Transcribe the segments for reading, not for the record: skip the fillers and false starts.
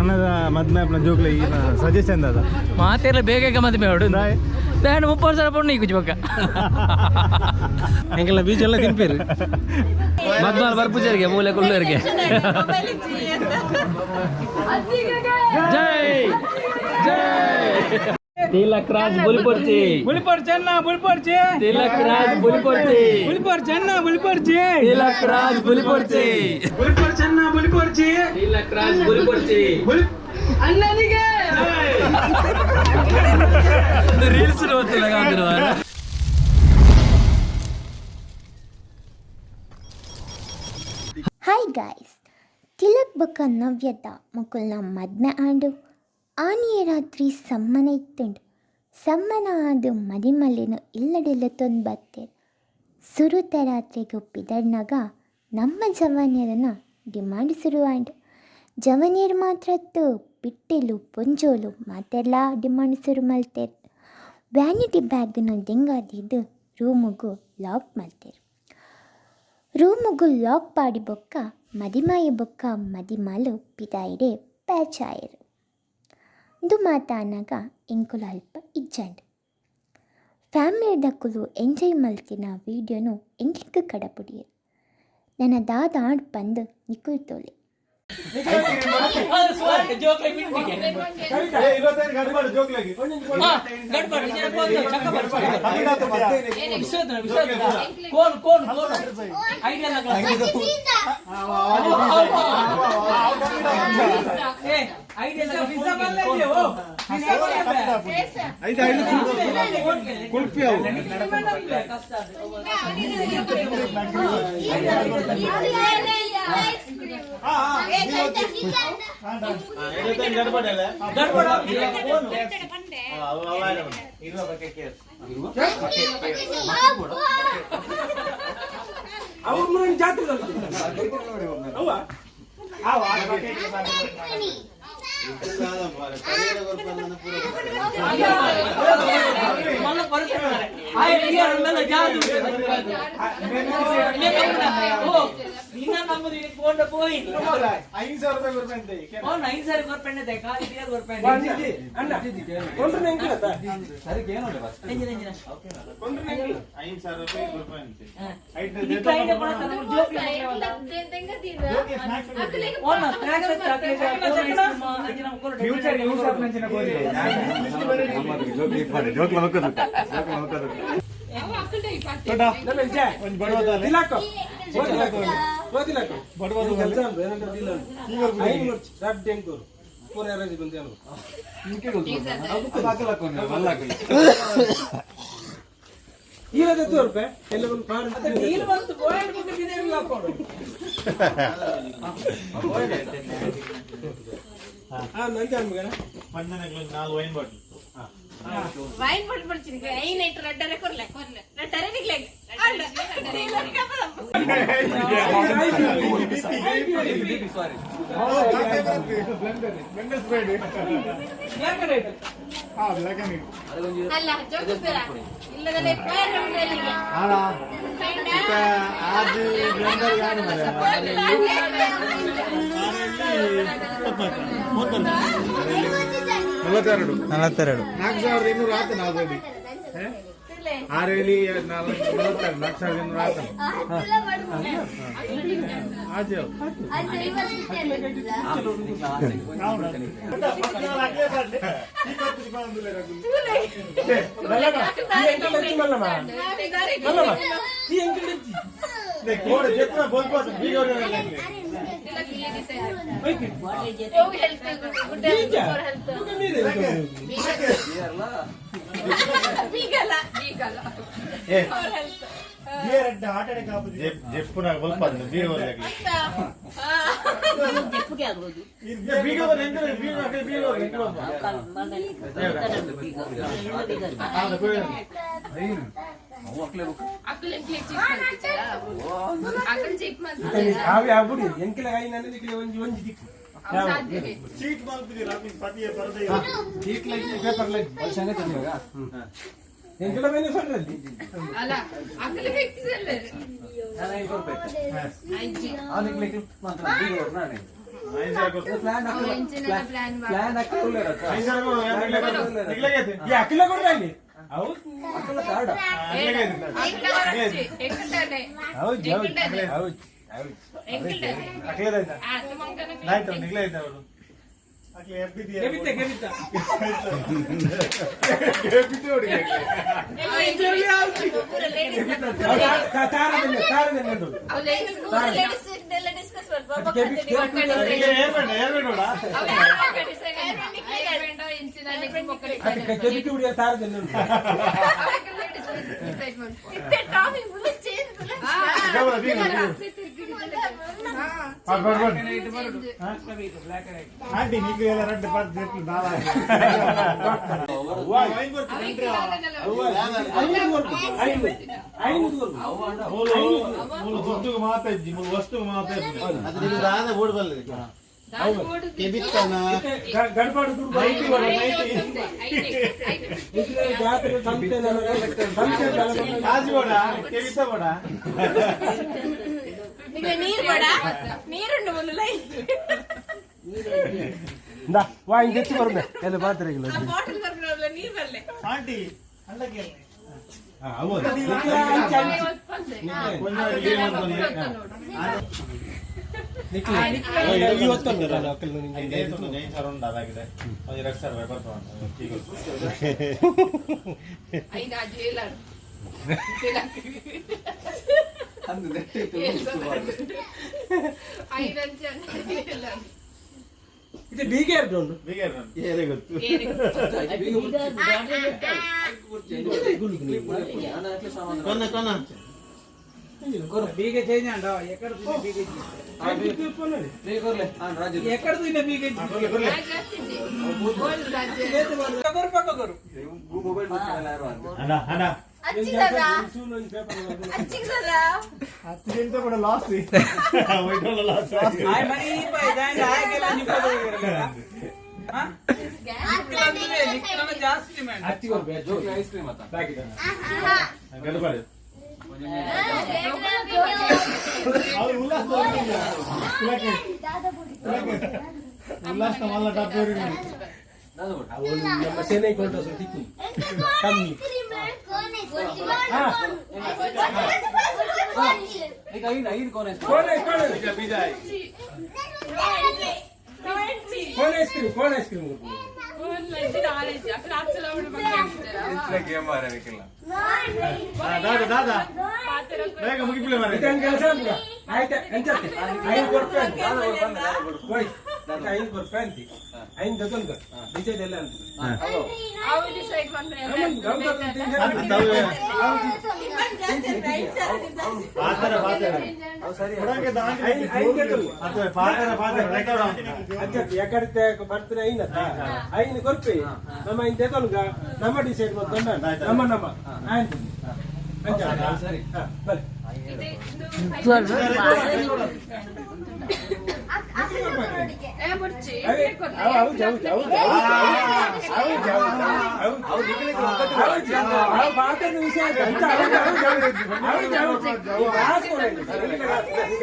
ನನ್ನದ ಮದ್ಮೆ ಆಪ್ನ ಜೋಕ್ಲೆ ಈ ಸಜೆಷನ್ ದಾದ. ಮಾತೆಲ್ಲ ಬೇಗ ಮದುವೆ ಹೊಡು. ದಾಯೆ? ದಾಯೆ 30 ಸಲ ಪೊಣ್ಣು ಈ ಕುಚ್ಚು ಪಕ್ಕ. ಎಂಕೆಲ್ಲ ಬೀಚ್ ಎಲ್ಲ ತಿನ್ಪೇರು. ಮದ್ಮಾಲ್ ಬರ್ಪುಜರಿಗೆ ಮೂಲೆ ಕುಲ್ಲರಿಗೆ. ಜೈ ಜೈ ತಿಲಕ್ ರಾಜ್ ಬುಲಿಪೊರ್ಚಿ. ಬುಳಿಪೊರ್ಚಿ ಅಣ್ಣ, ಬುಳಿಪೊರ್ಚಿ. ತಿಲಕ್ ರಾಜ್ ಬುಲಿಪೊರ್ಚಿ. ಬುಳಿಪೊರ್ಚಿ ಅಣ್ಣ, ಬುಳಿಪೊರ್ಚಿ. ತಿಲಕ್ ರಾಜ್ ಬುಲಿಪೊರ್ಚಿ. ಬುಳಿಪೊರ್ಚಿ ಅಣ್ಣ, ಬುಳಿಪೊರ್ಚಿ. ತಿಲಕ್ ರಾಜ್ ಬುಲಿಪೊರ್ಚಿ. ಬುಳಿ ಅಣ್ಣನಿಗೆ. ರೀಲ್ಸ್. ಹಾಯ್ ಗಾಯ್ಸ್, ತಿಲಕ್ ಬೊಕ್ಕ ನವ್ಯದ ಮೊಕುಲ್ನ ಮದ್ಮೆ ಆಂಡು. ಆನಿಯ ರಾತ್ರಿ ಸಮ್ಮನ ಇತ್ತುಂಡು. ಸಮ್ಮನ ಆದು ಮದಿಮಲ್ಲಿನ ಇಲ್ಲಡೆಲ್ಲ ತೊಂದು ಬತ್ತೇರ್. ಸುರುತ ರಾತ್ರಿಗ್ ಪಿದಡ್ನಗ ನಮ್ಮ ಜವನ್ಯರನ ಡಿಮಾಂಡ್ ಶುರುವಾಂಡ್. ಜವನಿಯರ್ ಮಾತ್ರ ಅತ್ತು, ಬಿಟ್ಟೆಲು ಪೊಂಜೋಲು ಮಾತೆರ್ಲಾ ಡಿಮಾಂಡ್ ಶುರು ಮಲ್ತೆರ್. ವ್ಯಾನಿಟಿ ಬ್ಯಾಗ್ನು ದೆಂಗಾದೀದ್ ರೂಮುಗು ಲಾಕ್ ಮಲ್ತೆರ್. ರೂಮುಗು ಲಾಕ್ ಪಾಡಿ ಬೊಕ್ಕ ಮದಿಮಾಯೆ ಬೊಕ್ಕ ಮದಿಮಾಲು ಪಿದಾಯಿಡೆ ಪ್ಯಾಚ್ ಆಯೆರ್. ಉಂದು ಮಾತ ಆನಗ ಎಂಕುಲು ಅಲ್ಪ ಇಜ್ಜಂಡ್. ಫ್ಯಾಮಿಲಿದಕುಲು ಎಂಜಾಯ್ ಮಲ್ತಿನ ವೀಡಿಯೋನು ಎಂಕ್ಲೆಗ್ ಕಡಪುಡಿಯೆರ್. ನನ ದಾದ ಆಂಡ್ ಪಂದ್ ನಿಕುಲು ತೂಲೆ. ಗಡ್ಬಡ್ ಜೋಕ್ಲೆಗ್. Cone cone cone idea. ಏ ಐಡಿಯಾ. ಐದು ಐದು ಕುಲ್ಪಿ ಅವು. ಅವ್ರ ಮನೆ ಜಾತ್ರೆ ಅವ್ವ. 5,000 ರೂಪಾಯಿ ಕೊಡ್ಪೇಂತೆ. ಅಣ್ಣ ಕೊಂಡ್ರೆ ಎಂಕಿಲತ್ತ. 5,000 ರೂಪಾಯಿ ಕೊಡ್ಪೇಂತೆ. Future use ಆಪ್ನಂಚಿನ. ಜೋಕ್ಲ ಮಕ್ಕದು, ಜೋಕ್ಲ ಮಕ್ಕದು. ಒಂಜಿ ಬಡವ. ತಿಲಕ ತಿಲಕ. ಬಡವ. ಕೆಲಸ ಏನಂತ ಡೀಲ್ ಐನ್ ವರ್ಷ ರಡ್ಡ್ ಎಂಕೂರು ಪೂರ ಅರೇಂಜ್ ಬಂದು. ಈರದ ರೂಪಾಯಿ ಎಲ್ಲ ಒಂದು ಪಾರ್. ಡೀಲ್ ಬಂತು, ಪಾಯಿಂಟ್ ಹಾಕೊಂಡು. ಹಾ, ನಂತೆ ಅನ್ಬೇಕಣ್ಣ. ಪಂಜನಕ್ಲೆ ನಾಲ್ಕು ವೈನ್ ಬಾಟಲ್. ವೈನ್ ಬಾಟಲ್ ಪಡಿಚಿನಿ. ಐನ್ ಐಟ್ ರಡ್ಡರೆ ಕೊರ್ಲೆ ಕೊರ್ಲೆ ರಡ್ಡರೆ ನಿಗ್ಲೆ. Blenders Pride. Black and white. ಹಾ, ಬ್ಲ್ಯಾಕ್ ಅಂಡ್ ವೈಟ್. ಅಲ್ಲ ಜೋಗಿಸ್ತಾರ ಇಲ್ಲದಲ್ಲೇ ಫೈರ್ ಅಲ್ಲಿಗೆ. ಆಜಿ ಬ್ಲೆಂಡರ್ ಯಾರು? 42. 42. 4200 ಆತ. ನಾವು ಆರು ಹೇಳಿ ನಾಲ್ಕು 42, 4200 ಆತ. ಆಜಿ. ಮಲ್ಲಮ್ಮ ಮಲ್ಲಮ್ಮ, ಈ ಎಂಕಲ್. Health good for health. ಬೀಗಲ್ಲ ಬೀಗಲ್ಲ ಫಾರ್ ಹೆಲ್ತ್. ಜೆಪ್ಪುನ ಬಲ್ಪ ಬೀಗ. ಬೀಗ ಬೀಗ ಬೀಗ. ಅಕುಲ್ ಚೀಪ್ ಮಲ್ಪುಜೆರಾ? ಆವೆ ಆಬುಡಿ ಎಂಕಲ ಐನ್ ಅನ್ನದಿಕ್ಕೆ ಒಂಜಿ ಒಂಜಿ ದಿಕ್ಕು. ಅವು ಸಾಧ್ಯವೇ. ಚೀಟ್ ಮಲ್ಪಿದಿರ ಪತಿಯ ಪರದೆ. Cheat like paper like. ಎಂಕಲ ಮೇಲೆ ಸಣ್ಣ. ಅಲ್ಲ, ಅಕುಲ್ ಫಿಕ್ಸ್ ಅಲ್ಲ. ಐಜಿ. ಪ್ಲಾನ್ ಅಖಿಲ ಕೊಡ್ರ ಅಲ್ಲಿ ಹೌದು ಹೌದು ಹೌದು ಹೌದು ಆಂಟಿ ನೀಗ ಎಲ್ಲ ರಡ್ಡು ಬರ್ದು ದಾಲ. ಮೂಲು ದುಡ್ಡುಗೆ ಮಾತಾ ಇದ್ದಿ, ಮೂಲು ವಸ್ತುಗೆ ಮಾತಾ ಇದ್ದಿ. ಗಡ್ಬಾಡು ಜಾತ್ರೆ ಸಂತೆ ಸಂತೆ. ಕಾಜು ಬೇಡ, ಕೆವಿತ ಬೇಡ. ನೀರ್ ಬೇಡ, ನೀರುಂಡು ಮುಲ್ಲ. ವಾ ಹಿಂಗ್ ಎತ್ತಿ ಬರ್ಬೆ ಎಲ್ಲ ಪಾತ್ರೆಗಳು. ಬಾಟಲ್ ಬರ್ಬಲ್ಲ, ನೀರ್ ಬರ್ಲೆ. ಆಂಟಿ ಅಲ್ಲಕ್ಕೆ. ಇದು ಬೀಗೆ ಉಂಟು. ಬೀಗ ಚೇಂಜ್ ಅಂಡ ಎక్కడ ಬೀಗ, ಎక్కడ ಬೀಗ ಪಕ್ಕ. ಕೂಡ ಲಾಸ್ ಲಾಸ್. ಜಾಸ್ತಿ ಡಿಮ್ಯಾಂಡ್. ಗಡಬಡಿ ಅವ್ರು. ಉಲ್ಲಾಸ ಉಲ್ಲಾಸ ಮಲ್ಲ ಡಬ್ಬಿ. ನಮ್ಮ ಸೇನೆ ಕೊಂಡ ತಿಕ್ಕು ಕಮ್ಮಿ. Cone ice cream, cone ice cream. ದಾದಾ ದಾದಾ ಬೇಗ ಮುಗಿಪಿಲ್ಲ ಮಾರ್ರೆ. ಕೆಲಸ ಆಯ್ತಾ? ಎಂತ ಐದು ಕೊಡ್ಪೆ ಹೋಯ್, ಐದು ಕೊಡ್ಪೆ ಅಂತಿ, ಐದು ತಗೊಂಡು ಡಿಸೈಡ್ ಎಲ್ಲ ಅಂತ. ಪಾತ್ರ ಪಾತ್ರ ಪಾತ್ರ ಪಾತ್ರ ರೆಕಾರ್ಡ್. ಎಕಡೆ ಬರ್ತಾರೆ ಐನತ್ತ ಐನು ಕೊರ್ಪಿ ನಮ್ಮ ಐನ್ ತೆಗೊಂಡು ನಮ್ಮ ಡಿಸೈಡ್ ಮಾಡ್ಕೊಂಡು ನಮ್ಮ ನಮ್ಮ ಆಯ್ತು. ಸರಿ, ಬಲೆ. ಹೌದು ಹೌದು ಹೌದು ಹೌದು ಹೌದು ಹೌದು. ಪಾತ್ರದ ವಿಷಯ ಆಯ್ತು. ಹೌದು ಹೌದು ಹೌದು ಹೌದು. ಕಾಸು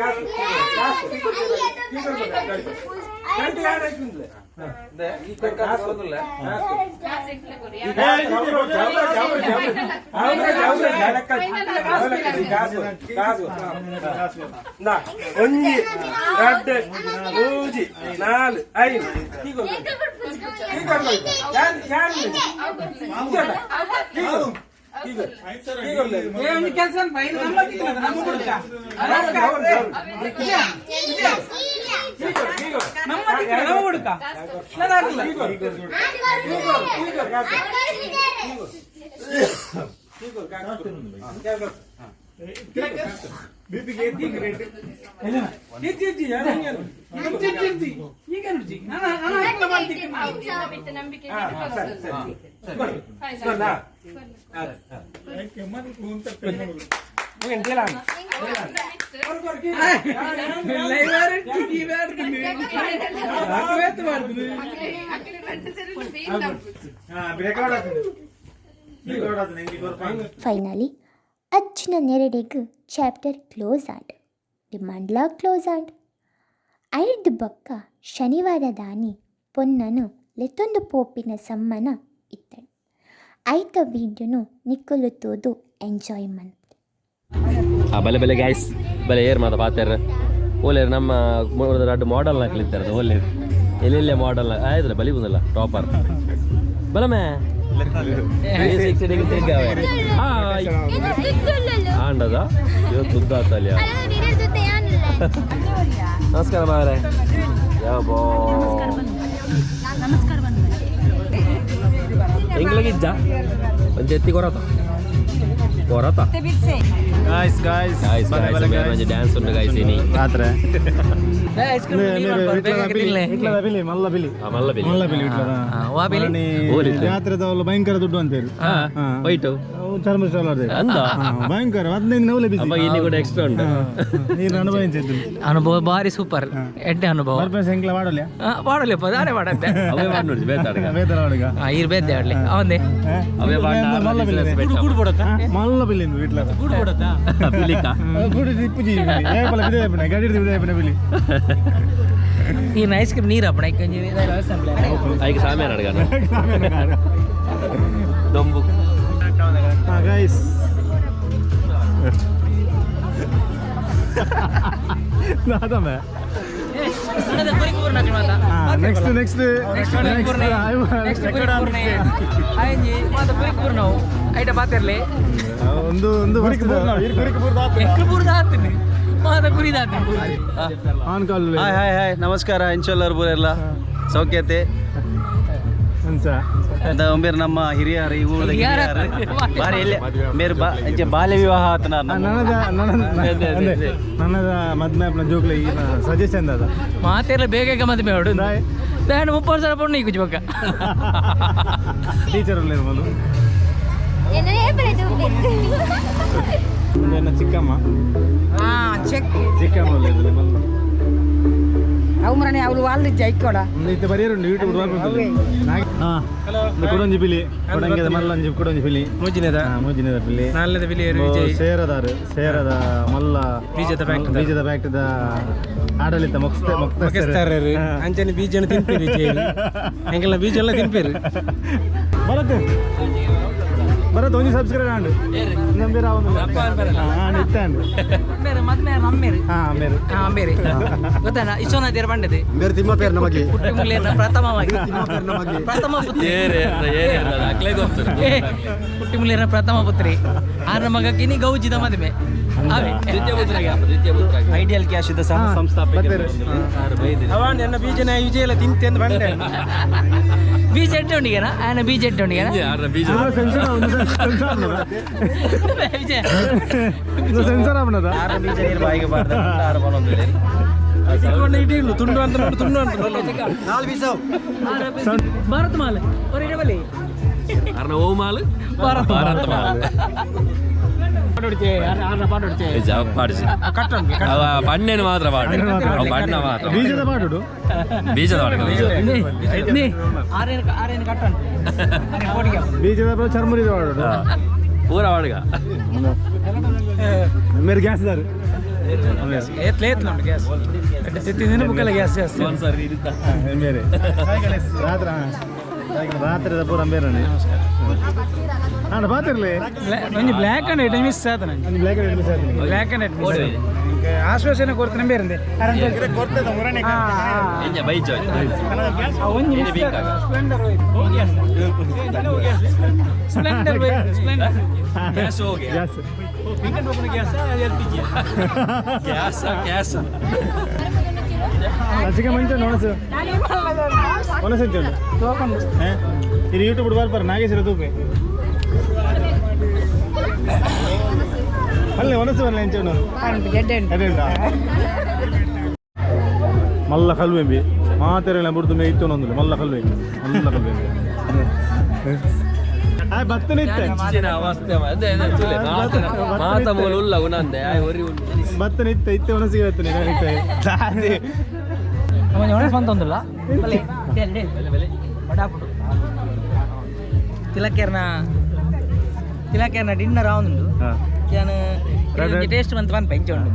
ಕಾಸು ಕಾಸು ಗಂಟೆ ಯಾರು ಹಾಕಿದ್ಲೆ? ಕಾಸು. ಒಂಜಿ ರಡ್ಡು ಮೂಜಿ ನಾಲ್ ಐದು. ಒಂದು ಕೆಲಸ ನಮ್ಮ ನಮ್ಮ ಹುಡುಗ ನಮ್ಮ ನಮ್ಮ ಹುಡುಗ ನಾನು. ಈಗ ನೋಡಿ ನಾನು ನಂಬಿಕೆ. ಫೈನಲಿ ಅಜ್ಜನ ನೆರಡೆಗ್ ಚಾಪ್ಟರ್ ಕ್ಲೋಸ್ ಆಂಡ್, ಡಿಮಾಂಡ್ಲಾ ಕ್ಲೋಸ್ ಆಂಡ್. ಐದು ಬೊಕ್ಕ ಶನಿವಾರ ದಾನಿ ಪೊನ್ನನು ಲೆತ್ತೊಂದು ಪೋಪಿನ ಸಮ್ಮನ ಇತ್ತಳು. ಐತ ವೀಡಿಯೋನು ನಿಕ್ಕಲು ತೂದು ಎಂಜಾಯ್ ಮನ್ಪು. ಆ ಬಲೆ ಬಲೆ ಗ್ಯಾಸ್ ಬಲೆ ಏರ್ ಮಾತ ಪಾತೆರ್ ಓಲೇರು ನಮ್ಮ ರಡ್ಡು ಮಾಡೆಲ್ ಹಾಕ್ಲಿತ್ತಾರೆ ಓಲೇರು ಎಲ್ಲೆಲ್ಲೇ ಮಾಡೆಲ್ ಆಯ್ತಲ್ಲ ಬಲಿ ಬಂದಲ್ಲ ಟಾಪರ್ ಬಲಮೆ ಆಂಡದ ಇವತ್ತು ಉದ್ದ ಆತಲ್ಯ. ನಮಸ್ಕಾರ ಮಾವರೇ. ಯಾವ ಎಂಗ್ಲಗಿಜ್ಜ ಒಂಜಿ ಎತ್ತಿ ಕೊರತ ಕೊರತ. Guys guys guys guys dance ಉಂಟು ಗಾಯ್ಸ್ ಇನಿ. ರಾತ್ರೆ ಐಸ್ ಕ್ರೀಮ್ ಬಿಲಿ ಮಲ್ಲ ಬಿಲಿ. ಆ, ಮಲ್ಲ ಬಿಲಿ. ಮಲ್ಲ ಬಿಲಿ ವಿಟ್ಲದ. ವಾ ಬಿಲಿ? ಓಲಿತ್ತು. ಜಾತ್ರೆದ ಅವ್ಲು ಭಯಂಕರ ದುಡ್ಡು ಅಂತ ಹೇಳಿ. ವೈಟು ಚರ್ಮ ಸ್ಟಾಲ್ ಅದೇ. ಅಂದ ಭಯಂಕರ 15 ನವಲೆ ಬಿಸಿ. ಅಪ್ಪ ಇಲ್ಲಿ ಕೂಡ ಎಕ್ಸ್ಟ್ರಾ ಉಂಟು. ನೀರು ಅನುಭವಿಸಿದ್ದು. ಅನುಭವ ಭಾರಿ ಸೂಪರ್ ಎಡ್ಡೆ ಅನುಭವ. ಬರ್ಪೆ ಸೆಂಕ್ಲ ಮಾಡಲ್ಲ. ಪಾಡಲಿಪ್ಪ ದಾರೆ ಮಾಡತ್ತೆ. ಅವೇ ಮಾಡಿ ನೋಡಿ ಬೇತಾಡ್ಗ. ಬೇತರ ಹುಡುಗ. ಇರ್ ಬೇದ್ದೆ ಆಡ್ಲಿ ಅವಂದೇ. ಅವೇ ಮಲ್ಲ ಬಿಲಿ. ಗೂಡು ಕೊಡತ್ತಾ? ಮಲ್ಲ ಬಿಲಿ ವಿಟ್ಲ. ಗೂಡು ಕೊಡತ್ತಾ? ಬಿಲಿಕ ಗುಡಿ ಇಪ್ಪುಜಿ ಏಪಲ ಬಿದೆ ಗಡಿ ಬಿದೆ ಬಿಲಿ. ನೀನು ಐಸ್ ಕ್ರೀಮ್ ನೀರು ಅಪ್ಪಣ ಐಕೆ ಸಾಮೇನ್ ಅಡ್ಗ ದೊಂಬು. ಗೈಸ್ ದಾದಮೆ. ನೆಕ್ಸ್ಟ್ ನೆಕ್ಸ್ಟ್ ಒಂದು ಒಂದು on call. Hi hi hi ನಮಸ್ಕಾರ ಇಂಚೊಲ್ಲರ್ ಬೂರೆಲ್ಲ ಸೌಖ್ಯತೆ ಒಂಬೇರು ನಮ್ಮ ಹಿರಿಯರು ಈ ಊರದ ಹಿರಿಯರು ಬಾರಿ ಎಲ್ಲಿ ಮೇರು ಬಾ ಇಂಚೆ ಬಾಲ್ಯ ವಿವಾಹ ಆತನ. ನನ್ನದ ನನ್ನದ ಮದ್ಮೆ ಅಪ್ನ ಜೋಕ್ಲೆ ಈ ಸಜೆಷನ್ ದಾದ. ಮಾತೆಲ್ಲ ಬೇಗ ಮದುವೆ ಹೊಡು ನಾನು 30 ಸಾವಿರ ಪೊಣ್ಣು ಈ ಕುಚ್ಚು ಪಕ್ಕ. ಟೀಚರ್ ಮೊದಲು ನನ್ನ ಚಿಕ್ಕಮ್ಮ ಚಿಕ್ಕಮ್ಮ ಒಳ್ಳೆಯದು. ಅವಮರನೆ ಅವಳು వాళ్ళు ಜೈಕೋಡ. ಇತ್ತೆ ಬರಿಯರುಂಡು ಯೂಟ್ಯೂಬ್ ಹಾಂ ಕುಡೊಂಜಿ ಪಿಲಿ ಕೊಡಂಗೆದ ಮಲ್ಲೊಂಜಿ ಕುಡೊಂಜಿ ಪಿಲಿ ಮೂಜಿನದ ಮೂಜಿನದ ಪಿಲಿ ನಾಲ್ನೇದ ಪಿಲಿ ವಿಜಯ್. ಸೇರದಾರು ಸೇರದ ಮಲ್ಲ ಬೀಜದ ಫ್ಯಾಕ್ಟರಿ ಬೀಜದ ಫ್ಯಾಕ್ಟರಿದ ಆಡಳಿತ ಮೊಕ್ಸ್ತೆ ಮೊಕ್ಸ್ತಾರರು ಅಂಚನೆ ಬೀಜನ ತಿನ್ಪೇರು ವಿಜಯ್ ಎಂಗೆಲ್ಲ ಬೀಜ ಎಲ್ಲ ತಿನ್ಪೇರು. ಬರತ್ತೆ ಬರತ್ತೆ ಒಂಜಿ ಸಬ್ಸ್ಕ್ರೈಬ್ ಆಂಡು ನಂಬೇರು ಆಂಡು ಇತ್ತೆ ಆಂಡು ಹಾಂ ಮೇರು ಮೇರೆ ಗೊತ್ತಾನ ಇಶೋನಾಥ್ ಬಂಡದೆ ಮೇರೆ ತಿಮ್ಮ ಪೇರು ನಮಗೆ ಪುಟ್ಟಿ ಪ್ರಥಮವಾಗಿ ಪ್ರಥಮ ಪುತ್ರಿ ಅಕ್ಲೇ ಗೊತ್ತು. ಪುಟ್ಟಿ ಮುಲ್ಲೇರ ಪ್ರಥಮ ಪುತ್ರಿ ಆರ ಮಗ ಕಿನಿ ಗೌಜಿದ ಮದುವೆ. ದ್ವಿತೀಯ ಪುತ್ರಿಗೆ ದ್ವಿತೀಯ ಪುತ್ರಿಗೆ ಐಡಿಯಲ್ ಕ್ಯಾಶ್ ಇದ್ದ ಸಹ ಸಂಸ್ಥಾಪಕ ಅವಾಂಡ್ ಎನ್ನ ಬೀಜನ ವಿಜಯ ಎಲ್ಲ ತಿಂತೆ ಅಂತ ಬಂಡೆ. ಬೀಜ ಎಟ್ಟುಂಡಿಗೆನಾ ಆನ ಬೀಜ ಎಟ್ಟುಂಡಿಗೆನಾ ಬೀಜ ಸೆನ್ಸರ್ ಸೆನ್ಸರ್ ಆಪಣದ ಆರು ಬೀಜ ನೀರು ಬಾಯಿಗೆ ಬಾರ್ದು ಆರು ಬಲೊಂದು ತುಂಡು ಅಂತ ತುಂಡು ಅಂತ ನಾಲ್ ಬೀಸ ಭಾರತ್ ಮಾಲೆ ஒரு இடவலி ಅರ್ನ ಓ ಮಾಲ್ ಭಾರತ್ ಭಾರತ್ ಮಾಲ್ ಪಾಡಿಸಿ ಅವ ಬಣ್ಣೇನು ಮಾತ್ರ ಪಾಡು ಅವ ಬಣ್ಣ ಮಾತ್ರ ಬೀಜದ ಪಾಡುಡು ಬೀಜದ ಪಾಡು ಆರೇನು ಆರೇನು ಕಟ್ಟಣ ಬೀಜದ ಪಾಡು ಚರ್ಮುರಿದ ಪಾಡುಡು ಪೂರ ಪಾಡುಗ ಮೇರೆ ಗ್ಯಾಸ್ ದಾರು ಗ್ಯಾಸ್ ಗ್ಯಾಸ್ ಜಾಸ್ತಿ ಮೇರೆ ರಾತ್ರಿ ರಾತ್ರಿದ ಪೂರ ಬೇರೆ ಅಣ್ಣ ಬಾತಿರ್ಲಿ ಒಂಜಿ ಬ್ಲ್ಯಾಕ್ ಅಂಡ್ ವೈಟ್ ಮಿಸ್ ಆತ ನಂಗೆ ಬ್ಲ್ಯಾಕ್ ಅಂಡ್ ವೈಟ್ ಮಿಸ್ ಆಯ್ತು ಬ್ಲ್ಯಾಕ್ ಅಂಡ್ ವೈಟ್ ಮಿಸ್ ಆಶ್ವಾಸನೆ ಕೊಡ್ತಾನೆ ಬೇರೆ Splendor Splendor gas gas gas ಅಸಿಗೆ ಮಂಚ ನೋಡಸು ಒನಸು ಇದು ಯೂಟ್ಯೂಬ್ ಬರ್ಪಾರ ನಾಗೇಶ್ವರ ತೂಪೆ ಅಲ್ಲೇ ಒನಸು ಬರಲ್ಲ ಎಂಚ ಮಲ್ಲ ಕಲ್ವೆಂಬಿ ಮಾತೆರೆಲ್ಲ ಬುಡ್ದು ಮೇ ಇತ್ತು ಒಂದಿಲ್ಲ ಮಲ್ಲ ಕಲ್ವೆಂಬಿ ಮಲ್ಲ ಕಲ್ವೆಂಬಿ ಆಯ್ ಬತ್ತನೆ ಇತ್ತೆ ಮಾತ ಮೂಲ ಉಲ್ಲ ಉನಂದೆ ಆಯ್ ಒರಿ ಬತ್ತನೆ ಇತ್ತೆ ಇತ್ತೆ ಒನಸಿಗೆ ಬತ್ತನೆ ಇತ್ತೆ ಒಣಸ್ ಬಂತೊಂದಿಲ್ಲ ಬಡಾಪುಡು ತಿಲಕೇರ್ನ ತಿಲಕೇರ್ನ ಡಿನ್ನರ್ ಆವೊಂದುಂಡು ಯಾನ್ ಟೇಸ್ಟ್ ಮಂತ್ ಪನ್ಪ ಇಂಚ ಉಂಡು.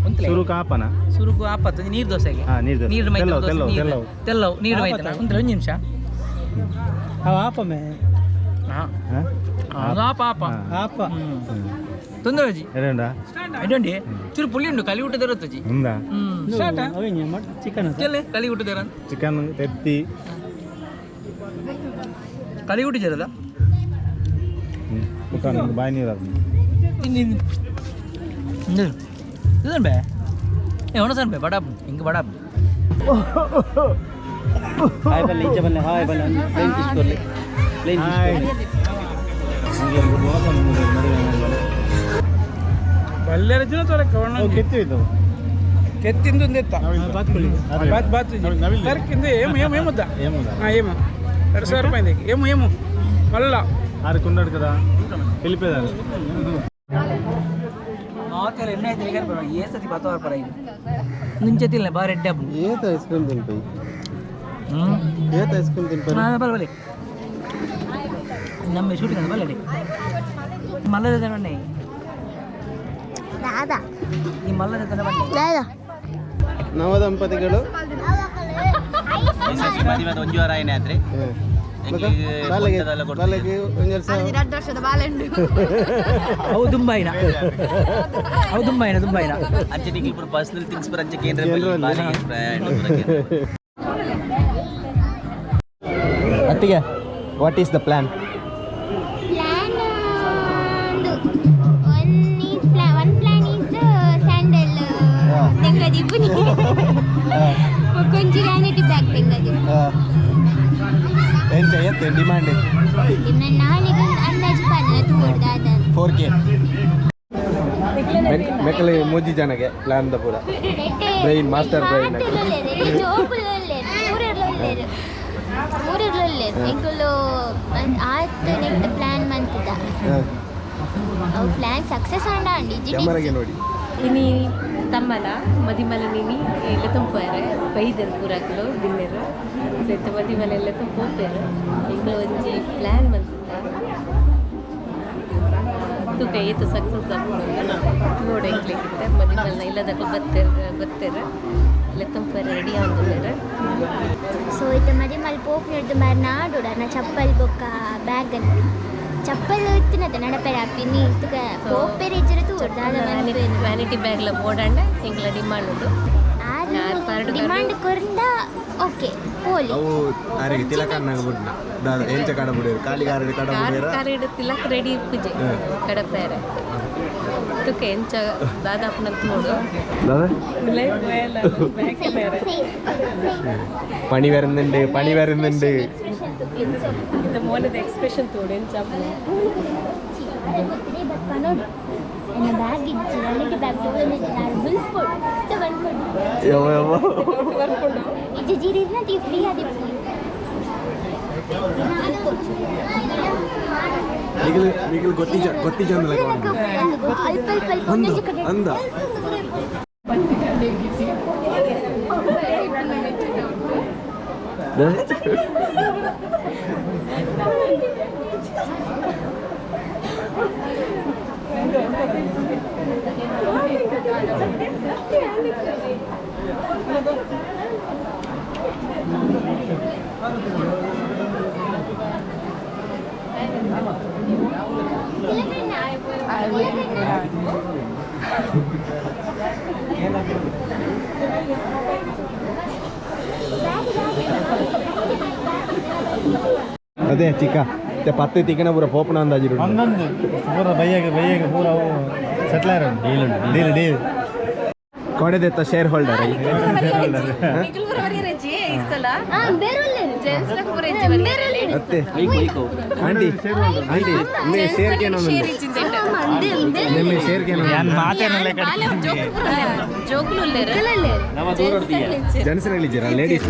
ಉಂತಲೆ ಸುರುಕು ಆಪನ ಸುರುಕು ಆಪತ್ತು ನೀರು ದೋಸೆಗೆ. ಹಾ, ನೀರ್ ದೋಸೆ. ನೀರು ಮೈತನ. ತೆಲ್ಲವು, ದೋಸೆ ತೆಲ್ಲವು, ನೀರು ತೆಲ್ಲವು. ತೆಲ್ಲವು ನೀರು ಮೈತನ. ಉಂತಲೆ ಒಂದು ನಿಮಿಷ. ಆಪಮೆ. ಹಾ. ಹಾ? ಅದು ಆಪ ಆಪ. ಆಪ. ತೊಂದರೆ ಅಜ್ಜಿ. ಎಡೆ ಎಡಂಡಿ ಚೂರು ಪುಳಿ ಉಂಡು ಕಲಿ ಊಟದ ಇರುತ್ತಜ್ಜಿ. ಉಂದಾ? ಹ್ಮ್, ಚಿಕನ್. ಚೆಲ್ಲೆ ಕಲಿ ಊಟದ. ಚಿಕನ್ ತೆತ್ತಿ. ಕಲಿ ಊಟ ಜರದ. ಮುಖ ಬಾಯಿ ನೀರು ಅದು. ಇದನ್ ಬೇ ಏ ಒಣಸನ್ ಬೇ ಬಡಾಬ್ ಹಿಂಗೆ ಬಡಾಬ್. ಹಾಯ್ ಬಲ್ಲೆ ಇಂಚ ಬಲ್ಲೆ ಹಾಯ್ ಬಲ್ಲೆ ಪ್ಲೇನ್ ಕಿಸ್ ಕೊರ್ಲೆ ಪ್ಲೇನ್. ಹಾಯ್. ಕೆತ್ತಿ ಇದು. ಕೆತ್ತಿಂದು ಒಂದೆತ್ತ ಬಾತ್ ಬಾತ್ ತರ್ಕಿಂದು ಏಮು ಏಮು ಏಮುದ್ದ. ఏముందా? ఏమో 2000 ರೂಪಾಯಿ ఏమో ఏమో మళ్ళా. ఆరు కుండాడు కదా వెళ్ళిపోయారు. ಮಾತೆಲ್ಲ ಎಣ್ಣೆ ಆಯ್ತು ಬರ ಏ ಸತಿ ಬತ್ತವಾರ ಪರ ಇದು ಮುಂಚೆ ತಿಲ್ಲ ಬಾರಿ ಎಡ್ಡೆ ಹಬ್ಬ. ಏತ್ ಐಸ್ ಕ್ರೀಮ್ ತಿನ್ಪೈ? ಹ್ಞೂ. ಏತ್ ಐಸ್ ಕ್ರೀಮ್ ತಿನ್ಪೈ? ಬಲ್ಲ ಬಲ್ಲಿ ನಮ್ಮ ಶೂಟಿಂಗ್ ಅದು ಬಲ್ಲ ಮಲ್ಲದ ಬಣ್ಣೆ. ದಾದಾ. ಈ ಮಲ್ಲದ ಬಣ್ಣೆ. ದಾದಾ. ನವ ದಂಪತಿಗಳು. ಒಂಜಿ ವಾರ ಆಯ್ನೆ ಆದ್ರೆ. ಬಾಲೆಗೆ ಬಾಲೆಗೆ ಒಂದೆರಡು ಸಾವಿರ. 2 ವರ್ಷದ ಬಾಲೆಂಡು. ಅವು ದುಂಬಾಯಿನ, ಅವು ದುಂಬಾಯಿನ ದುಂಬಾಯಿನ. ಅಂಚೆ ನಿಂಗೆ ಪೂರ ಪರ್ಸನಲ್ ಥಿಂಗ್ಸ್ ಪೂರ ಅಂಚೆ ಕೇಂದ್ರ. ಅತ್ತಿಗೆ, what is the plan? Plan one is plan, one plan is sandal ತೆಂಗದಿಪ್ಪುನಿ, ಬೊಕ್ಕೊಂಜಿ ವ್ಯಾನಿಟಿ ಬ್ಯಾಗ್ ತೆಂಗದಿಪ್ಪು. ಎಂಚ ಎತ್ತೆ ಡಿಮ್ಯಾಂಡ್? ಇನ್ನು ನಾಳೆಗೆ ಅಂದಾಜು ಪಾಡಲ ತೂವೊಡು ದಾದ. 4K ಮೆಕ್ಕಲೆ ಮೂಜಿ ಜನಗೆ ಪ್ಲಾನ್ the ಪೂರ ಬ್ರೈನ್, ಮಾಸ್ಟರ್ ಬ್ರೈನ್. ಜೋಕುಲು ಮೂರುರ್ಲುಲ್ಲೇರು ಎಂಕುಲು ಆತ್ ನೆಕ್ಸ್ಟ್ ಪ್ಲಾನ್ ಮಂತದ. ಅವು ಪ್ಲಾನ್ ಸಕ್ಸಸ್ ಆಂಡ ಅಂಡಿ. ಕ್ಯಾಮರಾಗೆ ನೋಡಿ. ಇನಿ ತಮ್ಮನ ಮದಿಮಲ ನಿನಿ ಎಲ್ಲ ತುಂಪಾರೆ ಬೈದರ್ ಪೂರಾಕ್ಲು ಬಿನ್ನೆರು ಸೆತ್ತ ಮದಿಮಲ ಎಲ್ಲ ತುಂಬೋಪೇರು. ಎಂಕ್ಲು ಒಂಜಿ ಪ್ಲ್ಯಾನ್ ಮಂತ ತೂಕ ಏತು ಸಕ್ಸಸ್ ಆಪುಂಡು ತೂವೊಡು. ಎಂಕ್ಲೆಗಿತ್ತೆ ಮದಿಮಲ್ನ ಇಲ್ಲದಕ್ಲು ಬತ್ತೆರ್ ಬತ್ತೆರ್ ಎಲ್ಲ ತುಂಪಾರೆ ರೆಡಿ ಆವೊಂದುಲ್ಲೆರ್. ಸೊ ಇತ್ತೆ ಮದಿಮಲ್ ಪೋಪುನೆಡ್ದ್ ಬಾರಿ ನಾಡೋಡು ಅರ್ನ ಚಪ್ಪಲ್ ಬೊಕ್ಕ ಬ್ಯಾಗ್. ಚಪ್ಪಲ್ ಇತ್ತಿನತ ನಡಪೆರೆ ಆಪಿನಿ ತುಕ ಪೋಪೆರೆ ಇಜ್ಜೆರೆ ತೂವೊಡು ದಾದ ಮನ್ಪುವೆರ್. ವ್ಯಾನಿಟಿ ಬ್ಯಾಗ್ಲ ಬೋಡಾಂಡ ಎಂಕ್ಲ ಡಿಮಾಂಡ್ ಉಂಡು. ಆರ್ ಯಾರ್ ಪಾರ್ಡ್ ಡಿಮಾಂಡ್ ಕೊರ್ಂಡ ಓಕೆ ಪೋಲಿ. ಅವು ಆರಿಗೆ ತಿಲಕನ್ನಾಗ ಬುಡ್ನ ದಾದ ಎಂಚ ಕಡ ಬುಡಿಯರು ಕಾಲಿಗಾರರು ಕಡ ಬುಡಿಯರ. ಕಾರ್ ತಿಲಕ್ ರೆಡಿ ಪೂಜೆ ಕಡಪೇರೆ ತುಕ ಎಂಚ ದಾದಾಪುನ ತೂಡು. ದಾದ പണി വരുന്നുണ്ട്, പണി വരുന്നുണ്ട്. ഇത് ಮೋನದ ಎಕ್ಸ್ಪ್ರೆಷನ್ ತೋಡು ಎಂಚ ಆಪುಂಡು. ಎನ್ನ ಬ್ಯಾಗ್ ಇಜ್ಜಿ, ವ್ಯಾನಿಟಿ ಬ್ಯಾಗ್ ತಗೊಂಡಿದ್ದೆ ನಾನು ಬುಲ್ಸ್ಕೊಡು ಬಂದ್ಕೊಡು. ಯವ್ವ ಯವ್ವ. ಇಜ್ಜಿ ಜೀರಿನ ತೀ ಫ್ರೀ ಆದಿಪ್ಪು. ನಿಗಲು ನಿಗಲು ಗೊತ್ತಿಜ ಗೊತ್ತಿಜ ಅಂದಲ. ಅಲ್ಪ ಅಲ್ಪ ಅಲ್ಪ ಅಂದ ಒಂದೊಂದು ಕಡೆ. ಅಂದ. ಅದೇ ಚಿಕ್ಕ ಪತ್ತೆ ತಿಕ್ಕನ ಪೂರ ಪೋಪನ ಅಂದಾಜು. ಒಂದೊಂದು ಪೂರ ಬೈಯಾಗ ಬೈಯಾಗ ಪೂರ ಅವು ಸೆಟ್ಲ್ ಆಯ್ರ. Deal deal deal. ಕೊಡೆದೆತ್ತ ಶೇರ್ ಹೋಲ್ಡರ್. ಅತ್ತೆ, ಆಂಟಿ ಆಂಟಿ, ನಿಮ್ಮೆ ಶೇರ್ ಕೇನೋ, ನಿಮ್ಮೆ ಶೇರ್ ಕೇನೋ. ಜೋಕುಲು ಜನ್ಸನ್ ಲೇಡೀಸ್.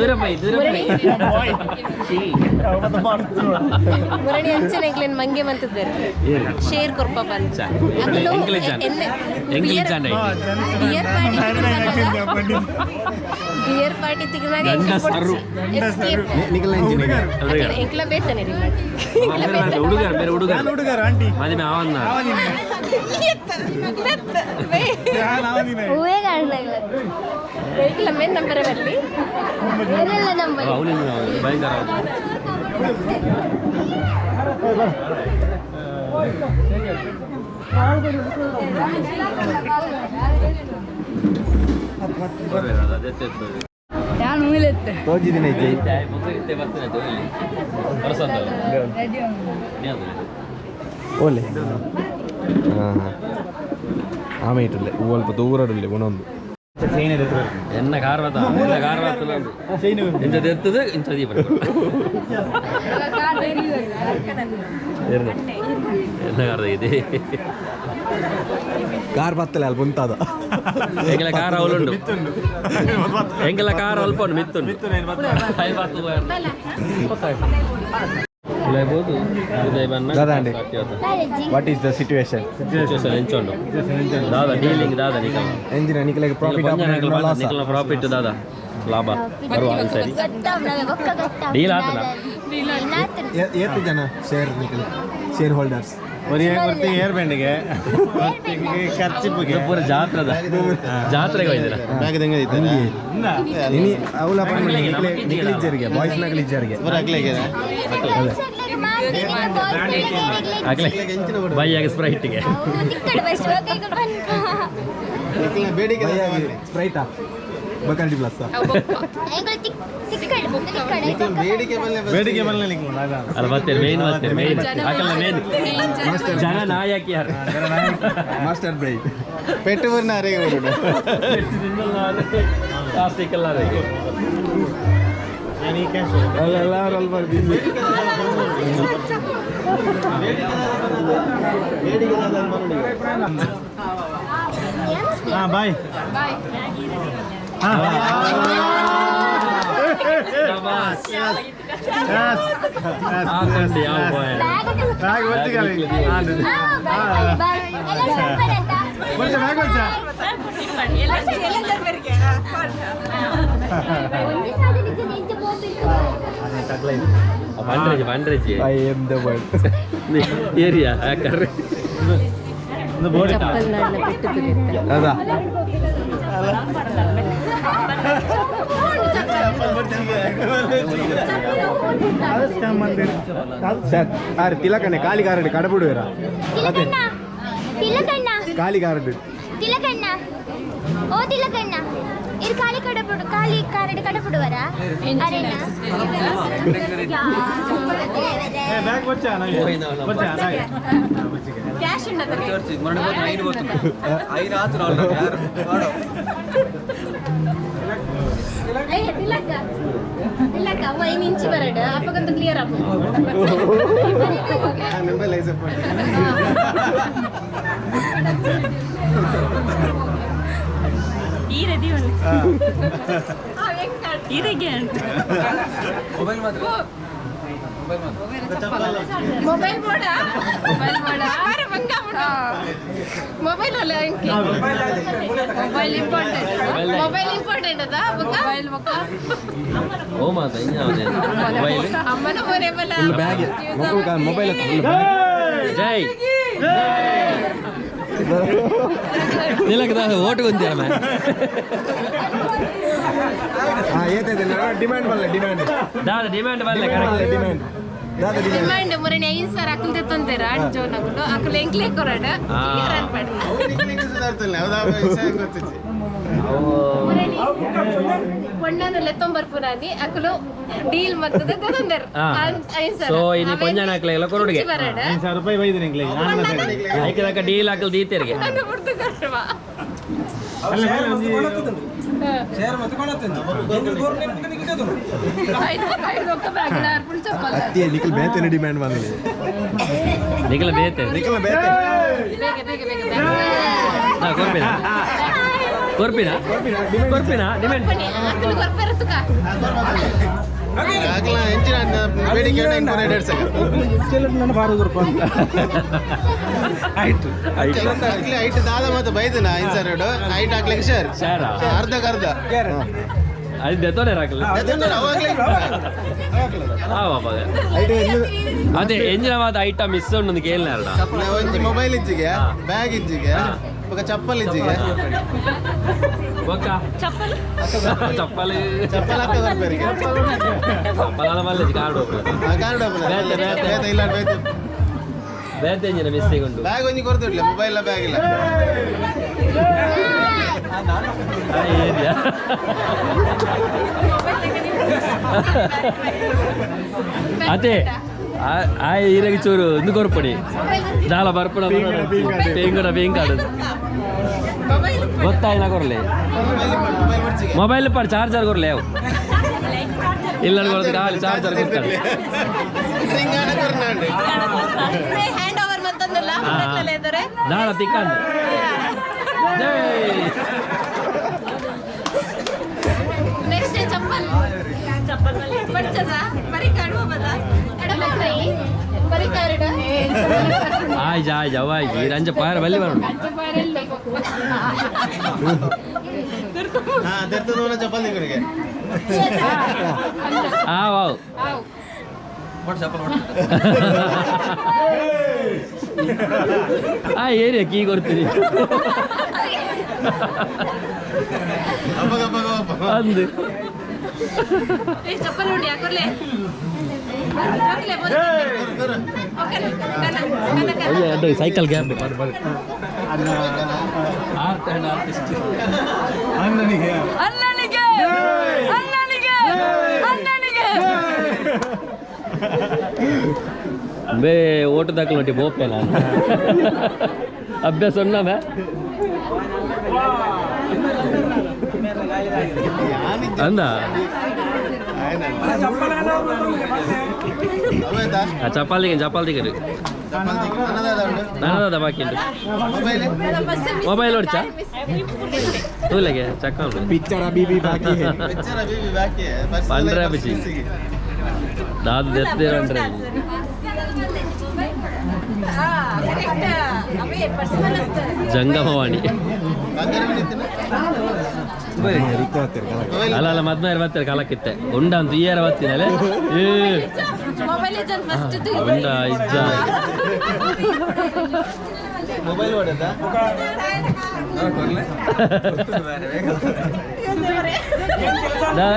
ದೂರ ಬೈ ದೂರ ಬೈ. ಮುರಣಿ ಅಂಚನೆ ಎಂಕ್ಲೆನ್ ಮಂಗೆ ಮಂತಿದ್ದಾರೆ ಶೇರ್ ಕೊರ್ಪ ಬಂತ. English English. Beer. Beer party ತಿಗ್ನಾಗ ಗಂಡಸರು. ನಿಖಲ್ ಇಂಜಿನಿಯರ್ ಎಂಕ್ಲ ಬೇತನೆ ಹುಡುಗರು ಬೇರೆ ಹುಡುಗರು ಹುಡುಗರು ಆಂಟಿ ಮದುವೆ ಅವನ್ನ ಹೂವೇ ಕಾಣಲಾಗಲ್ಲ ಎಂಕ್ಲ ಮೇನ್ ನಂಬರ್ ಬರ್ಲಿ ಬೇರೆಲ್ಲ ನಂಬರ್ ಅವನಿಂದ ಭಯಂಕರ ತೋಜಿದಿನ ಇಜ್ಜಿ ಓಲೆ ಹಾಂ ಆಮೆ ಇಟ್ಟಲೆ ಅಲ್ಪ ದೂರಡಲ್ಲಿ ಒಂದೊಂದು ಎನ್ನ ಕಾರ್ ಬತ್ತ ಎನ್ನ ಕಾರ್ ಬರ್ತದ ಇಂಚ ಎತ್ತದು ಇಂಚ ದೀಪ ಎನ್ನ ಕಾರ್ ಇದೆ ಕಾರ್ ಬತ್ತಲೆ ಅಲ್ಪ ಉಂತಾದ ಎಂಗೆಲ ಕಾರ್ ಅವಲುಂಡು ಎಂಗೆಲ ಕಾರ್ ಅಲ್ಪ ಉಂಡು ಮಿತ್ತುಂಡು ದಾದಾ ಅಂడి. What is the situation ಎಂಚುಂಡು Dada dealing Dada ನಿಕಲ್ engine ನಿಖಲಿಗೆ profit loss ನಿಕಲ್ನ profit ದಾದಾ ಲಾಭ ಬರುವ ಸರಿ ಒಕ್ಕ ಗೊತ್ತಾವ್ ಡೀಲ್ ಆತನ? ಏತ್ ಜನ ಶೇರ್ ನಿಖಲ್ ಶೇರ್ ಹೋಲ್ಡರ್ಸ್ ಒರಿ ಏರ್ ಬ್ಯಾಂಡಿಗೆ ಖರ್ಚಿಪ್ಪುಗೆ ಪೂರ ಜಾತ್ರದ ಜಾತ್ರೆಗೆ ಹೋಯ್ದಿರ ಇನಿ ಅವಲ ನಿಖಲ್ ಇಜ್ಜರಿಗೆ ಬಾಯ್ಸ್ ನಗಲ್ ಇಜ್ಜರಿಗೆ ಆಗ್ಲೇ ಬೈಯಾಗ ಸ್ಪ್ರೈಟಿಗೆ ಸ್ಪ್ರೈಟಾ ಬಕಾರ್ಡಿ ಪ್ಲಸ್ ಬೇಡಿಕೆ ಬಲ್ಲೆ ನಿಕ್ಲು ಅಲ್ಲ ಬರ್ತೀರಿ ಮೇನ್ ಬರ್ತೀರಿ ಮೇನ್ ಹಾಕಲ್ಲ ಮೇನ್ ಜನ ನಾಯಕಿ ಯಾರು ಮಾಸ್ಟರ್ ಬ್ರೈನ್ ಪೆಟ್ಟು ಅರೆಗೆ ಪ್ಲಾಸ್ಟಿಕ್ ಎಲ್ಲ ಅದೇ ಎಲ್ಲರೂ ಅಲ್ಪ ಬಿಸಿ ಹಾ ಬಾಯ್ ಹಾಕೊಂಡು ಯಾವ ಬಾಯ್ ಬ್ಯಾಗ್ ಬರ್ಚ ಬ್ಯಾಗ್ ಬರ್ಚ ಬಂಡ್ರೇಜ್ ಬಂಡ್ರೇಜ್ I am the world area ಯಾಕಂದ್ರೆ ಚಪ್ಪಲ್ ನಾಡ್ನ ಪೆಟ್ಟು ತಿರುತ್ತೆ ಅದಾ ಸರ್ ಆರು ತಿಲಕಣ್ಣೆ ಕಾಲಿಗಾರಡು ಕಡಬಿಡುವಿರ ಅದೇ ತಿಲಕಣ್ಣ ಕಾಲಿಗಾರಡು ತಿಲಕಣ್ಣ ಓ ತಿಲಕಣ್ಣ ಇದು ಖಾಲಿ ಕಡಪುಡು ಖಾಲಿ ಕಾರಡು ಕಡಪುಡುವರ ಅರೇನ ಬ್ಯಾಗ್ ಬರ್ಚ ಬರ್ಚ ಕ್ಯಾಶ್ ತಿಲಕ ತಿಲಕ ಅವ ಐದು ಇಂಚಿ ಬರಡು ಅಪ್ಪಗಂತ ಕ್ಲಿಯರ್ ಆಪು ಮೊಬೈಲ್ ಬೋಡ ಮೊಬೈಲ್ ಬೋಡ ಮೊಬೈಲ್ ಅಲ್ಲ ಮೊಬೈಲ್ ಇಂಪಾರ್ಟೆಂಟ್ ಮೊಬೈಲ್ ಇಂಪಾರ್ಟೆಂಟ್ ಅದ ಮೊಬೈಲ್ ಓ ಮಾತ ಇನ್ಯಾವುದೇ ಮೊಬೈಲ್ ಅಮ್ಮನ ಮೊರೆ ಬಲ ಫುಲ್ ಬ್ಯಾಗ್ ಮಕ್ಕಳು ಮೊಬೈಲ್ ಫುಲ್ ಬ್ಯಾಗ್ ಜೈ ತಿಲಕದ ಓಟು ಗೊಂತೀರ ಮ್ಯಾ ಹಾಂ ಏತೈತೆ ಡಿಮ್ಯಾಂಡ್ ಬಲ್ಲ ಡಿಮ್ಯಾಂಡ್ ದಾದ ಡಿಮ್ಯಾಂಡ್ ಬಲ್ಲೆ ಕರೆಕ್ಟ್ ಡಿಮ್ಯಾಂಡ್ ದಾದ ಡಿಮ್ಯಾಂಡ್ ಡಿಮ್ಯಾಂಡ್ ಮೊರನೆ ಐದು ಸಾವಿರ ಅಕಲ್ ತೆತ್ತೊಂತೀರ ಜೋನ್ ಅಕುಲು ಅಕುಲು ಎಂಕ್ಲೇ ಕೊರಡ ಕ್ಲಿಯರ್ ಅನ್ಪಡ ಪೊಣ್ಣನ ಲೆತ್ತೊಂಬರ್ಪುನಾನಿ ಅಕುಲು ಡೀಲ್ ಮತ್ತದ ತೆತ್ತೊಂದೆರ್ ಐದು ಸಾವಿರ ಸೊ ಇನಿ ಪೊಂಜನ ಹಾಕ್ಲೆಲ್ಲ ಕೊರಡುಗೆ ಬರಡ 5,000 ರೂಪಾಯಿ ಬೈದಿನಿ ನಿಂಗ್ಲೆ ಐಕದಕ್ಕ ಡೀಲ್ ಹಾಕಲ್ ದೀತೆರಿಗೆ ಬಿಡ್ತು ಕರ್ವ ಅಲ್ಲ ಮೇಲೆ ಒಂಜಿ ಶೇರ್ ಮತ್ತೆ ಕೊಡತ್ತೇನೆ ಐದು ಐದು ಒಕ್ಕ ಬ್ಯಾಗ್ ಅರ್ಪುಣ್ ಚಪ್ಪಲ್ ಅತ್ತಿ ನಿಖಲ್ ಬೇತೇನೆ ಡಿಮ್ಯಾಂಡ್ ಬಂದಿಲ್ಲ ನಿಖಲ ಬೇತೆ ನಿಖಲ್ ಬೇತೆ ಬೇಗ ಬೇಗ ಬೇಗ ನಾ ಕೊರ್ಪೇನೆ ಬ್ಯಾಗ್. ಕೊರ್ಪಿನ ಕೊರ್ಪಿನ ಡಿಮ್ಯಾಂಡ್ ಆಗ್ಲ ಎಂಚಿನ ಬೇಡಿಕೆ ಆಯ್ತು. ಐಟ್ ದಾದ ಮತ್ತೆ ಬೈದನ ಐದು ಐಟ್ ಹಾಕ್ಲಿಕ್ಕೆ ಶೇರ್. ಶೇರಾ? ಅರ್ಧಕ್ಕೆ ಅರ್ಧ. ಅದು ದೆತ್ತೋನೆ ರಾಕಲ್ಲ. ಅವಾಗ್ಲೇ. ಆವ ಅದೇ ಎಂಜಿನ ಮಾತ ಐಟಮ್ ಮಿಸ್ ಉಂಡು ಕೇಳಿನಾರಡ. ಒಂಜಿ ಮೊಬೈಲ್ ಇಜ್ಜಿಗೆ, ಬ್ಯಾಗ್ ಇಜ್ಜಿಗೆ, ಬೊಕ ಚಪ್ಪಲ್ ಇಜ್ಜಿಗೆ. ಬೊಕ್ಕ ಚಪ್ಪಲ್ ಚಪ್ಪಲ್. ಚಪ್ಪಲ್ ಹಾಕ ಬರ್ಬೇರಿಗೆ. ಚಪ್ಪಲ್ ಮಲ್ಲ ಕಾರ್ಡ್. ಕಾರ್ಡ್. ಬೇತೆ, ಬೇತೆ. ಬೇತೆ ಇಲ್ಲ, ಬೇತೆ. ಬೇತೆ ಎಂಜಿನ ಮಿಸ್ ಉಂಟು. ಬ್ಯಾಗ್ ಒಂಜಿ ಕೊಡ್ತಿಡ್ಲೆ, ಮೊಬೈಲ್ ಬ್ಯಾಗ್ ಇಲ್ಲ. ಏರಿಯಾ. ಅದೇ ಆ ಈರಗೆ ಚೂರು ಇಂದು ಕೊರ್ಪಡಿ ದಾಲ ಬರ್ಪಣ ಪೇಂಗುಡ ಬೇಂಗಾಡು ಗೊತ್ತಾಯಿನ ಕೊರ್ಲೆ. ಮೊಬೈಲ್ ಬರ್ಚಿಗೆ. ಮೊಬೈಲ್ ಪಾಡ್ ಚಾರ್ಜರ್ ಕೊರ್ಲೆ ಅವು ಇಲ್ಲ ಕೊರ್ದು ಖಾಲಿ ಚಾರ್ಜರ್ ಕೊಡ್ತಾರೆ. ರಿಂಗಾಣ ಕೊರ್ನಾಂಡಿ. ಹ್ಯಾಂಡ್ ಓವರ್ ಮಂತಂದಲ್ಲ. ದಾಳ ತಿಕ್ಕಂದು ಜೈ. ನೆಕ್ಸ್ಟ್ ಚಪ್ಪಲ್ ಚಪ್ಪಲ್ ಬರ್ತದ ಬರಿ ಕಾಡುವ ಬದ ಬರಿ ಕಾರ್ಡ್. ಆಯ್ತು ಆಯ್ತು, ಅವ ಆಯ್ತು ರಂಜ ಪಾರ ಬಲ್ಲಿ ಬರೋಣ. ಹಾ, ದೆತ್ತದ ಚಪ್ಪಲ್ ನಿಮಗೆ. ಆ ವಾವ್ ಆ ಏರಿಯಾ ಕೀ ಕೊಡ್ತೀರಿ. ಅಪ್ಪಗ ಅಪ್ಪಗ ಅಪ್ಪ. ಅಂದು. ಚಪ್ಪಲ್ ನೋಡಿ ಹಾಕೊರ್ಲೆ. Cycle gap art and artist. ಅಣ್ಣನಿಗೆ. ಅಣ್ಣನಿಗೆ, ಅಣ್ಣನಿಗೆ, ಅಣ್ಣನಿಗೆ. ಬೇ ಓಟು ದಾಖಲು ನೋಡಿ ಬೋಪೆ ನಾನು ಅಭ್ಯಾಸ ಉಣ್ಣ ಬೇ ಅಂದ. ಅವಾಯ್ತಾ? ಆ ಚಪಾತಿಗೆ ಚಪಾತಿಗೆ. ಚಪ್ಪಲ್ ತೆಗಿ. ಅನ್ನದಾದ ಉಂಟು. ನಾನದ ಬಾಕಿ ಉಂಟು. ಮೊಬೈಲ್. ಮೊಬೈಲ್ ಹೊಡ್ಚಾ ತೂಲೆಗೆ ಚಕ್ಕ ಉಂಟು. ಪಿಕ್ಚರ್ ಅಭಿ ಬಿ ಬಾಕಿ ಹೈ. ಪಿಕ್ಚರ್ ಅಭಿ ಬಿ ಬಾಕಿ ಹೈ. ಪಂಡ್ರೆ ಬಿಸಿ. ದಾದ ದೆತ್ತಿರ ಅಂದ್ರೆ. ಜಂಗಮವಾಣಿ. ಅಲ್ಲ ಅಲ್ಲ, ಮದ್ಮೇಲೆ ಬರ್ತಾರೆ ಕಾಲಕ್ಕಿತ್ತೆ ಉಂಡ ಅಂತ ಈಯರ ಬರ್ತೀನಲ್ಲ ಏ. Mobile first. ಉಂಡ ಇಜ್ಜ. ಮೊಬೈಲ್ ಹೊಡೆದ. ದಾ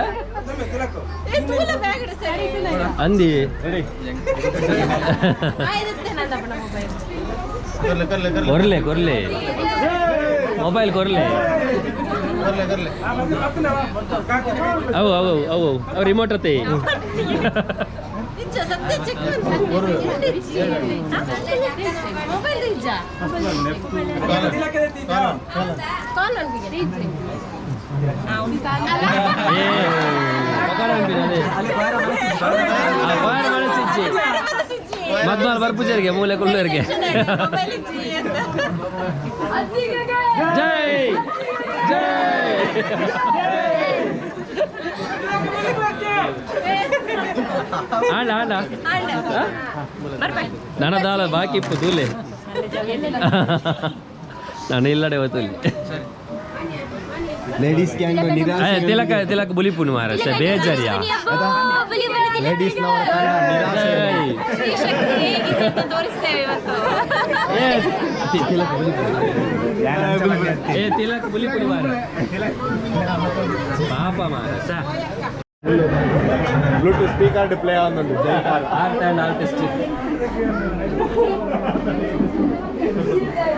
ಅಂದಿ. ಕೊರ್ಲೆ ಕೊರ್ಲೆ ಕೊರ್ಲೆ. ಕೊರ್ಲೆ ಕೊರ್ಲೆ, ಮೊಬೈಲ್ ಕೊರ್ಲೆ. ಕೊರ್ಲೆ ಕೊರ್ಲೆ. ಅವು ಅವು ಅವು ಅವು ರಿಮೋಟ್ ಅತ್ತೆ. ಮೊಬೈಲ್ ಇಜ್ಜ ಕಾಲ್. ಏ ಮದ್ಮಾಲ್ ಬರ್ಪುಜರಿಗೆ ಮೂಲೆ ಕುಳ್ಳರಿಗೆ. ಜೈ ಜೈ. ಆಂಡ ಆಂಡ ನನದಾಲ ಬಾಕಿ ಇಪ್ಪು ತೂಲೆ ನಾನು ಇಲ್ಲಡೆ ಹೋತುಲಿ. ಲೇಡೀಸ್ ಗ್ಯಾಂಗ್ ನಿರಾಸೆ. ತಿಲಕ ತಿಲಕ ಬುಲಿಪುನು ಮಾರ ಬೇಜಾರಿಯಾ. ಲೇಡೀಸ್ ನವರ ತಂಡ ನಿರಾಸೆ. ತೋರಿಸ್ತೇವೆ ಇವತ್ತು. ಏ ತಿಲಕ ಬುಲಿಪುನು, ಏ ತಿಲಕ ಬುಲಿಪುನು ಮಾರ ಪಾಪ ಮಾರ ಸಾ. ಬ್ಲೂಟೂತ್ ಸ್ಪೀಕರ್ ಪ್ಲೇ ಆನ್ ಜೈಕಾರ. Art and artist.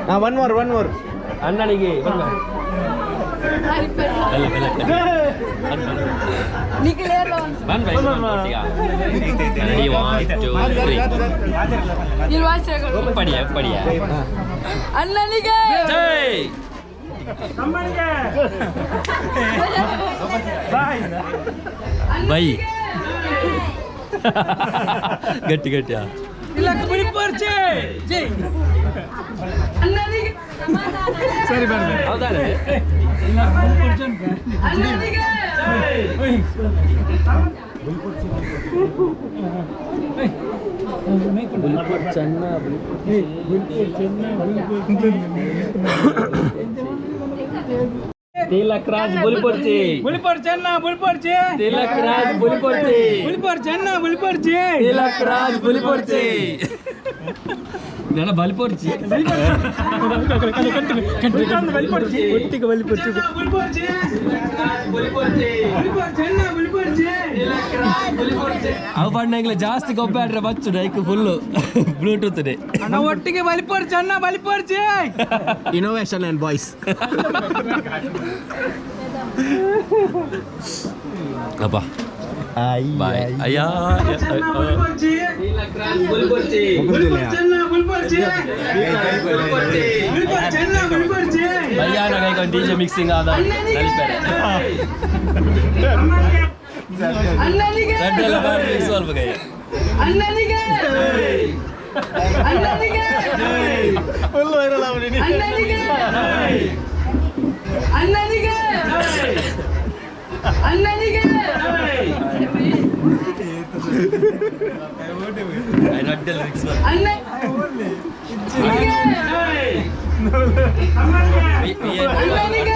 ಹಾ, ಒನ್ ಮೋರ್ ಒನ್ ಮೋರ್. ಅಣ್ಣನಿಗೆ ಬಲ್ಲ ಬಲ್ಲ ಬನ್ ಬೈ. ರೆಡಿ, 1 2 3. ಪಡಿಯ ಪಡಿಯ. ಅಣ್ಣನಿಗೆ. ಜೈ. ತಮ್ಮನಿಗೆ ಬಾಯ್. ಬೈ ಗಟ್ಟಿ ಗಟ್ಟಿ. ಅಣ್ಣನಿಗೆ. ಸರಿ ಬರ್ರಿ. ಹೌದಾ? Tilak Raj ಬುಲಿಪೊರ್ಚಿ ಬುಲಿಪೊರ್ಚಿ ಅಣ್ಣ ಬುಲಿಪೊರ್ಚಿ. ತಿಲಕ್ ರಾಜ್ ಬುಲಿಪೊರ್ಚಿ. ಬುಲಿಪೊರ್ಚಿ ಅಣ್ಣ ಬುಲಿಪೊರ್ಚಿ. ತಿಲಕ್ ರಾಜ್ ಬುಲಿಪೊರ್ಚಿ. ನನ್ನ ಬಲಿಪೊರ್ಚಿ. ಬಲಿಪೊರ್ಚಿ ಒಟ್ಟಿಗೆ ಬಲಿಪೊರ್ಚಿ. ಬುಲಿಪೊರ್ಚಿ ಬುಲಿಪೊರ್ಚಿ ಅಣ್ಣ ಬುಲಿಪೊರ್ಚಿ. ಅವು ಪಣ್ಣಂಗ್ಲೆ ಜಾಸ್ತಿ ಗೊಬ್ಬಾಡ್ರೆ ಬಚ್ಚು ಡೈಕ್ ಫುಲ್ಲು ಬ್ಲೂಟೂತ್ ಡೇ. ಅಣ್ಣ ಒಟ್ಟಿಗೆ ಬಲಿಪೊರ್ಚಿ ಅಣ್ಣ ಬಲಿಪೊರ್ಚಿ. ಇನೋವೇಷನ್ ಅಂಡ್ ಬಾಯ್ಸ್. ಅಪ್ಪ ಬಾಯ್ ಅಯ್ಯ. ಬುಲಿಪೊರ್ಚಿ ಬುಲಿಪೊರ್ಚಿ ಅಣ್ಣ ಬುಲಿಪೊರ್ಚಿ. ಬುಲಿಪೊರ್ಚಿ ಅಣ್ಣ ಬುಲಿಪೊರ್ಚಿ. ಮಧ್ಯಾಹ್ನ ಕೈಕೊಂಡು ಡಿಜೆ ಮಿಕ್ಸಿಂಗ್ ಆದ ನಲಿಪೆರೆ ಅಣ್ಣನಿಗೆ ರಡ್ಡೆಲ್ಲ ಬಾರಿ ಮಿಕ್ಸ್ ಸ್ವಲ್ಪ ಕೈ. ಅಣ್ಣನಿಗೆ ಅಣ್ಣನಿಗೆ ಫುಲ್ ವೈರಲ್ ಅವನಿ. ಅಣ್ಣನಿಗೆ ಅಣ್ಣನಿಗೆ ಅಣ್ಣನಿಗೆ. ರಡ್ಡೆಲ್ಲ ಮಿಕ್ಸ್. ಅಣ್ಣ ಅಣ್ಣನಿಗೆ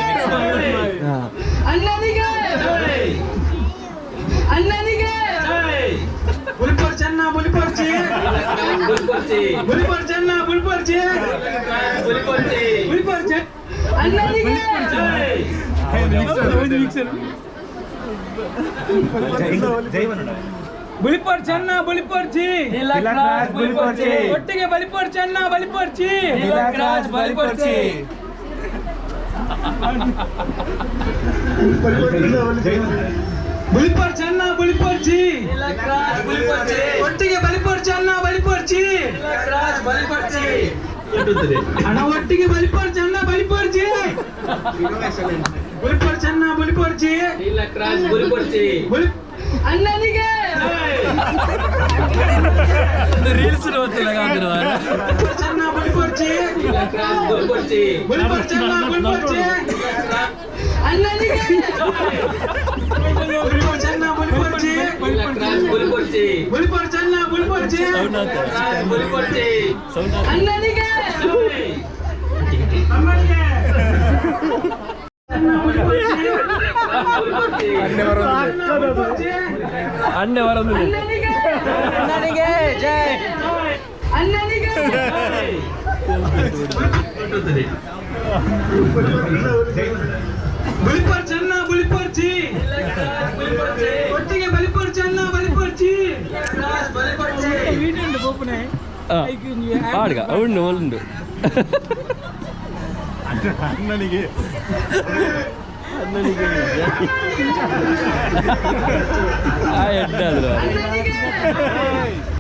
ಅಣ್ಣನಿಗೆ ಅಣ್ಣನಿಗೆ. ಬುಲಿಪೊರ್ಚಿ ಅಣ್ಣ ಬುಲಿಪೊರ್ಚಿ. ಬುಲಿಪೊರ್ಚಿ ಅಣ್ಣ ಬುಲಿಪೊರ್ಚಿ. ಬುಲಿಪೊರ್ಚಿ ಅಣ್ಣನಿಗೆ. ಬುಲಿಪೊರ್ಚಿ ಅಣ್ಣ ಬುಲಿಪೊರ್ಚಿ. ತಿಲಕ್ ರಾಜ್ ಬುಲಿಪೊರ್ಚಿ. ಒಟ್ಟಿಗೆ ಬಲಿಪೊರ್ಚಿ ಅಣ್ಣ ಬಲಿಪೊರ್ಚಿ. ತಿಲಕ್ ರಾಜ್ ಬಲಿಪೊರ್ಚಿ. ಬುಲಿಪೊರ್ಚಿ ಅಣ್ಣ ಬುಲಿಪೊರ್ಚಿ. ಒಟ್ಟಿಗೆ ಬಲಿಪೊರ್ಚಿ ಅಣ್ಣ ಬಲಿಪೊರ್ಚಿ. ಅಣ್ಣ ಒಟ್ಟಿಗೆ ಬಲಿಪೊರ್ಚಿ ಅಣ್ಣ ಬಲಿಪೊರ್ಚಿ. ಬುಲಿಪೊರ್ಚಿ ಅಣ್ಣ ಬುಲಿಪೊರ್ಚಿ. ತಿಲಕ್ ರಾಜ್ ಬುಲಿಪೊರ್ಚಿ. ಬುಲಿ ಅಣ್ಣನಿಗೆ. ರೀಲ್ಸ್ ಗೊತ್ತಿಲ್ಲ. ಬುಲಿಪೊರ್ಚಿ ಅಣ್ಣ ಬುಲಿಪೊರ್ಚಿ. ತಿಲಕ್ ರಾಜ್ ಬುಲಿಪೊರ್ಚಿ. ಬುಲಿಪೊರ್ಚಿ ಅಣ್ಣ ಬುಲಿಪೊರ್ಚಿ. ಅಣ್ಣನಿಗೆ. ಬುಲಿಪೊರ್ಚಿ ಅಣ್ಣ ಬುಲಿಪೊರ್ಚಿ. ತಿಲಕ್ ರಾಜ್ ಬುಲಿಪೊರ್ಚಿ. ಬುಲಿಪೊರ್ಚಿ ಅಣ್ಣ ಬುಲಿಪೊರ್ಚಿ. ಬುಲಿಪೊರ್ಚಿ. ಅಣ್ಣನಿಗೆ. ಅಣ್ಣೆ ಬರೋದು. ಅಣ್ಣನಿಗೆ ಜೈ. ಅಣ್ಣನಿಗೆ. ಬುಲಿಪೊರ್ಚಿ ಅಣ್ಣ ಬುಲಿಪೊರ್ಚಿ. ಒಟ್ಟಿಗೆ ಬಲಿಪೊರ್ಚಿ ಅಣ್ಣ ಬಲಿಪೊರ್ಚಿ. ಪಾಡ್ಗ ಉಂಡು ಉಂಡು. ಅಣ್ಣನಿಗೆ ಅಣ್ಣನಿಗೆ ಆ ಎಡ್ಡಾದ್ರು. ಅಣ್ಣನಿಗೆ.